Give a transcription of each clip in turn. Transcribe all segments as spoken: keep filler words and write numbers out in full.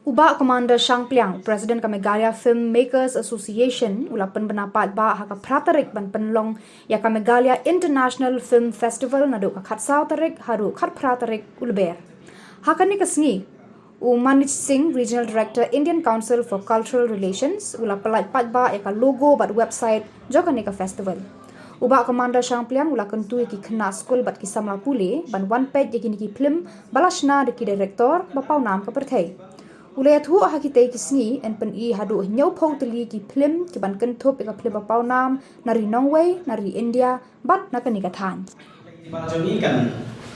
U Bah Commander Shangpliang, President ka Meghalaya Filmmakers Association, u la pynbna paidbah ha ka phra tarik ban pynlong ïa ka Meghalaya International Film Festival naduh ka khatsaw tarik haduh khatphra tarik u Lber. Ha kane ka sngi, u Manish Singh, Regional Director, Indian Council for Cultural Relations, u la pyllait paidbah ïa ka logo bad website jong kane ka festival. U Bah Commander Shangpliang u la kyntu ïa ki khynnah skul bad ki samla pule ban wan peit ïa kine ki phlim ba la shna da ki director ba pawnam ka pyrthei. U la ïathuh ha kitei ki sngi yn pyni haduh hynñiewphew tylli ki phlim ki ban kynthup ïa ka phlim ba pawnam na ri nongwei, na ri India bad na kane ka thaiñ. Festival jong ngi kan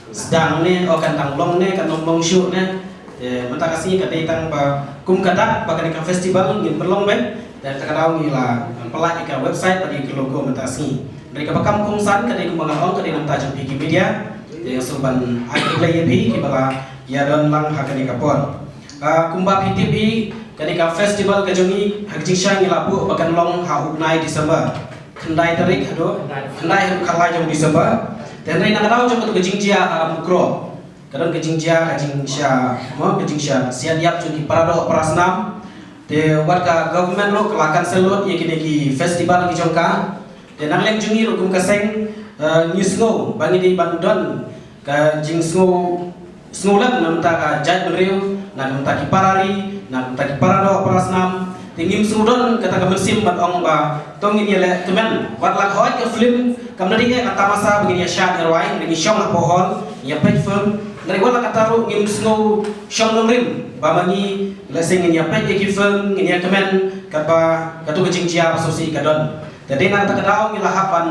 sdang ne, o kan dang long ne, kan ym long shuh ne. Eh, mynta ka sngi ka dei tang ba kum ka dak ba kane ka festival ngin pynlong beit. Te kata ka daw ngi la pyllait ïa ka website bad ïa ka logo mynta ka sngi. Hynrei kaba kham kongsan ka dei kumba nga ong, ka dei na ka bynta jong phi ki media. Te nga sngewbha ban ai khublei ïa phi kiba la ïadon lang ha kane ka por. Ah, kumba phi tip hi, kane ka festival ka jong ngi ha ka jingshisha ngi la buh ba kan long ha u bnai December. Khyndai tarik haduh, khyndai haduh khatlai jong December. Te hynrei na ka daw jong katu ka jingjia ha Mukroh, ka don ka jingjia, ka jingshisha, mo, ka jingshisha siat ïap jong ki para doh para snam. Te wat ka government ruh ka la cancel lut ïa kine ki festival ki jong ka. Te na liang jong ngi ruh kum ka seng, eh, ngi sngew ba ngi dei ban don ka jingsngew, sngewlem na ka bynta ka jaitbynriew, na ka bynta ki para ri, na ka bynta ki para doh para snam. Te ngim sngewdon kata ka mynsiem ban ong ba to ngin ïaleh kmen, wat la ka hoi ka film, kam dei eh ka tamasa ba ngin ïa shad ïa rwai, ngin shong hapoh hall, ngin ïa peit film. Hynrei wat la kata ruh ngim sngew shong nongrim ba ma ngi lehse ngin ïa peit ïa ki film, ngin ïa kmen, katba katu ka jingjia ba sngewsih ka don. Te dei na kata ka daw ngi la hap ban,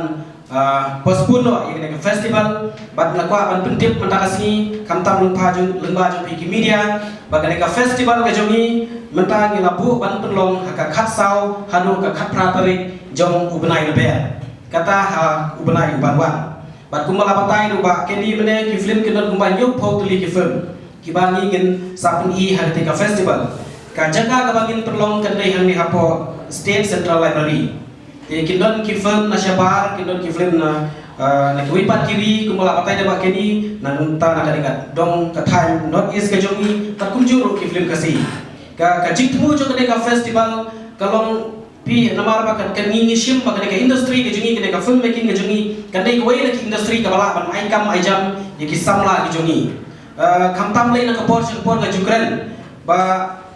ah, postpone noh ïa kane ka festival, bad nga kwah ban pyntip mynta ka sngi, khamtam lyngba jong, lyngba jong phi ki media, ba kane ka festival ka jong ngi mynta ngi la buh ban pynlong ha ka khatsaw haduh ka khatphra tarik jong u bnai Lber, kata ha u bnai u ban wan. Bad kumba la batai ruh ba kine mynne ki film ki don kumba hynñiewphew tylli ki film kiba ngi ngin sa pyni ha katei ka festival. Ka jaka kaba ngin pynlong ka dei hangne hapoh State Central Library. Te kin don ki film na shabar, kin don ki film na, ah, na kiwei pat ki ri, kumba la batai da ba kine, nangta na ka dei ka dong ka thaiñ North East ka jong ngi, bad kumjuh ruh ki film Khasi. Ka, ka jingthmu jong kane ka festival ka long phi, namar ba ka, ka ngi ngi shim ba kane ka industry ka jong ngi, kane ka film making ka jong ngi, ka dei kawei na ki industry kaba lah ban ai kam ai jam ïa ki samla ki jong ngi. Eh, khamtam lei na ka por sha ka por nga ju kren ba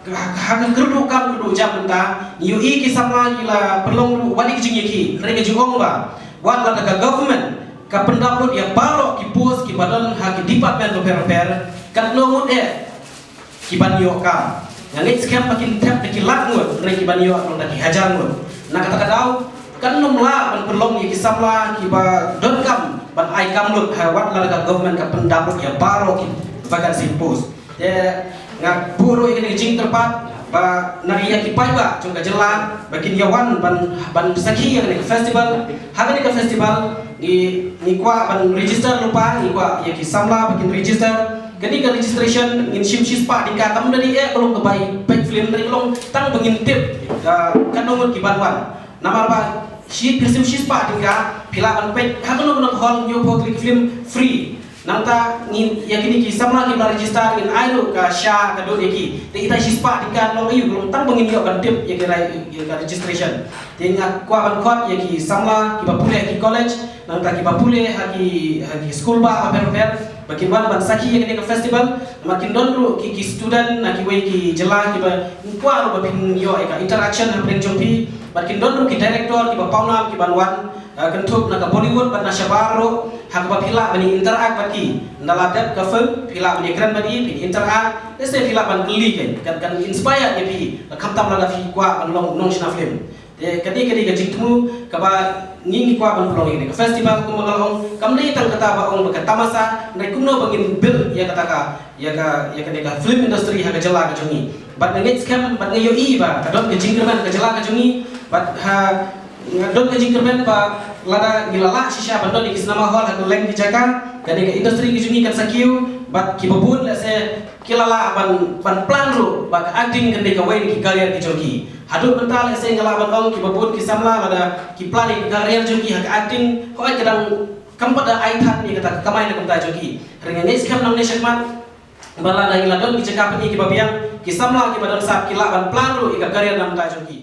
ha, ha ka kyrduh kam kyrduh jam mynta ngi ïohi ki samla ki la pynlong ruh wat ïa ki jingïakhih, hynrei nga ju ong ba wat la ka government ka pyndap lut ïa baroh ki post kiba don ha ki department bapher bapher, katno ngut eh ki ban ïoh kam. Nga ngeit skhem ba kin thep da ki lak ngut, hynrei ki ban ïoh tang da ki hajar ngut. Na kata ka daw kan ym lah ban pynlong ïa ki samla kiba donkam ban ai kam lut ha wat la ka government ka pyndap lut ïa baroh ki vacancy post. Te nga buh ruh ïa kane ka jingkyrpad ba na ïa ki paidbah jong ka jylla ba kin ïa wan ban, ban sakhi ïa kane ka festival. Ha kane ka festival ngi, ngi kwah ban register lypa, ngi kwah ïa ki samla ba kin register. Kane ka registration ngin shim shispah tyngka, kam da dei eh ka long kaba peit film, da dei ka long tang ba ngin tip, ah, katno ngut ki ban wan. Namar ba shi, phi shim shispah tyngka phi lah ban peit ha kano kano ka hall, hynñiewphew tylli ki film free. Nangta ngin ïa kine ki samla kiba la register ngin ai ruh ka sha ka dud ïa ki. Te ita shispah tyngka long aïu, ka long tang ba ngin ïoh ban tip ïa ki rai, ïa ka registration. Te nga kwah ban khot ïa ki samla kiba pule ha ki college, nangta kiba pule ha ki, ha ki skul bah bapher bapher ba kin wan ban sakhi ïa kane ka festival. Namar kin don ruh ki, ki student na kiwei ki jylla kiba kwah ruh ba phin ïoh ïa ka interaction hapdeng jong phi. Bad kin don ruh ki director kiba pawnam kiban wan, eh, kynthup na ka Bollywood bad na shabar ruh, ha kaba phi lah ban interact bad ki. Ynda la dep ka film phi lah ban ïakren bad ki, phin interact. Lehse phi lah ban kylli ki, kan, kan inspire ïa phi, khamtam lada phi kwah ban long nongshna film. Te ka dei, ka dei ka jingthmu kaba ngi, ngi kwah ban pynlong ïa kane ka festival, kumba nga la ong, kam dei tang kata ba ong ba ka tamasa, hynrei kumno ba ngin build ïa kata ka, ïa ka, ïa kane ka film industry ha ka jylla ka jong ngi. Bad nga ngeit skhem bad nga ïohi ba ka don ka jingkyrmen ha ka jylla ka jong ngi, bad ha, nga don ka jingkyrmen ba lada ngi la lah shisha ban don ïa ki cinema hall ha kylleng ki jaka, kane ka industry ka jong ngi kan sa kiew, bad kiba bun lehse ki la lah ban, ban plan ruh ba ka acting kan dei kawei na ki career ki jong ki. Haduh mynta lehse nga lah ban ong kiba bun ki samla lada ki plan ïa ka career jong ki ha ka acting, hooid ka dang kam pat da ai thad ïa kata ka kamai na ka bynta jong ki. Hynrei nga ngeit skhem nangne shakhmat ba lada ngi la don ki jaka pyni kiba biang, Ki samla kiba don sap ki lah ban plan ruh ïa ka career na bynta jong ki.